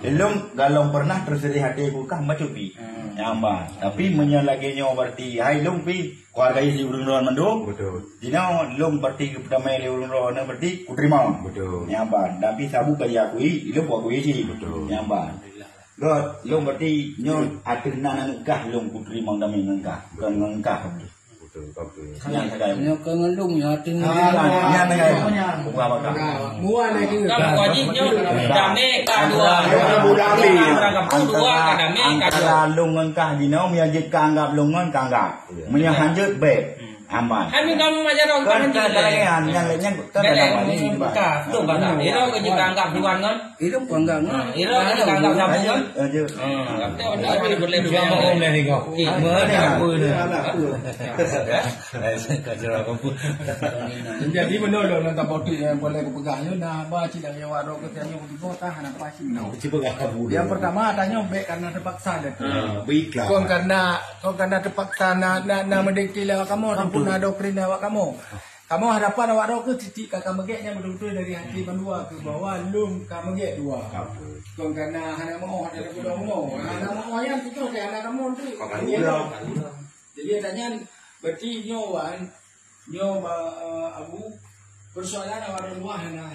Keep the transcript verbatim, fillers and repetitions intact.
Ilong galong pernah tersedih hati ku kah macupi. Nyaman. Tapi meunyoe lagèe nyoe berarti hai long pi keluarga isi ureueng droe mandum. Betul. Dino long berarti keutama lé ureueng droe na berarti kuterima. Betul. Nyaman. Tapi sabu ka diakui, ilong ku akui isi. Betul. Nyaman. Got, long berarti nyoe ateueh nan aneuk kah long kuterima damé ngon kah, bukan ngon kah. Betul, betul. Nyan sagai. Nyoe keu ngeulung nyoe hati ngeulung. Nyan sagai. Bukan bakal. Muan lagi. Kan wajib nyoe damé ka dua. Antara, antara long ngon kah jinoe, meunyoe jeuet ka anggap long ngon ka anggap. Meunyoe hanjeuet bèk. Aman. Hai min kamu majar orang kan kan lagi nyan, nyan, nyan, kan ada apa ni, Pak? Betul, Pak. Ira ke jika anggap tuan kan? Ira pun anggap ngon. Ira ke jika anggap sapu kan? Aja. Hmm, kata orang boleh boleh. Cuma mau boleh ni kau. Mana apa ni? Jadi benar loh, nanti boti yang boleh kepegang ni, nah, bah, cik dah jawab roh ke tanya, begitu, tahan apa sih? Yang pertama, tanya bèk karena terpaksa dah. Baiklah. Kon karena, kon karena terpaksa na, na, na meudikti lewat kamu, ataupun na doktrin lewat kamu. Kamoe harapan awak droe keuh titik ka kameugèt nyang beutôi-beutôi dari hati mandua keuh bahwa lôn kameugèt dua. Kon kana hana meu'oh, hana geudoe bunoe. Hana meu'oh nyan tutoh di hana kamoe tu. Jadi, ata nyan, berarti nyoe wan, nyoe ba, eh, Abu, persoalan awak droe dua hana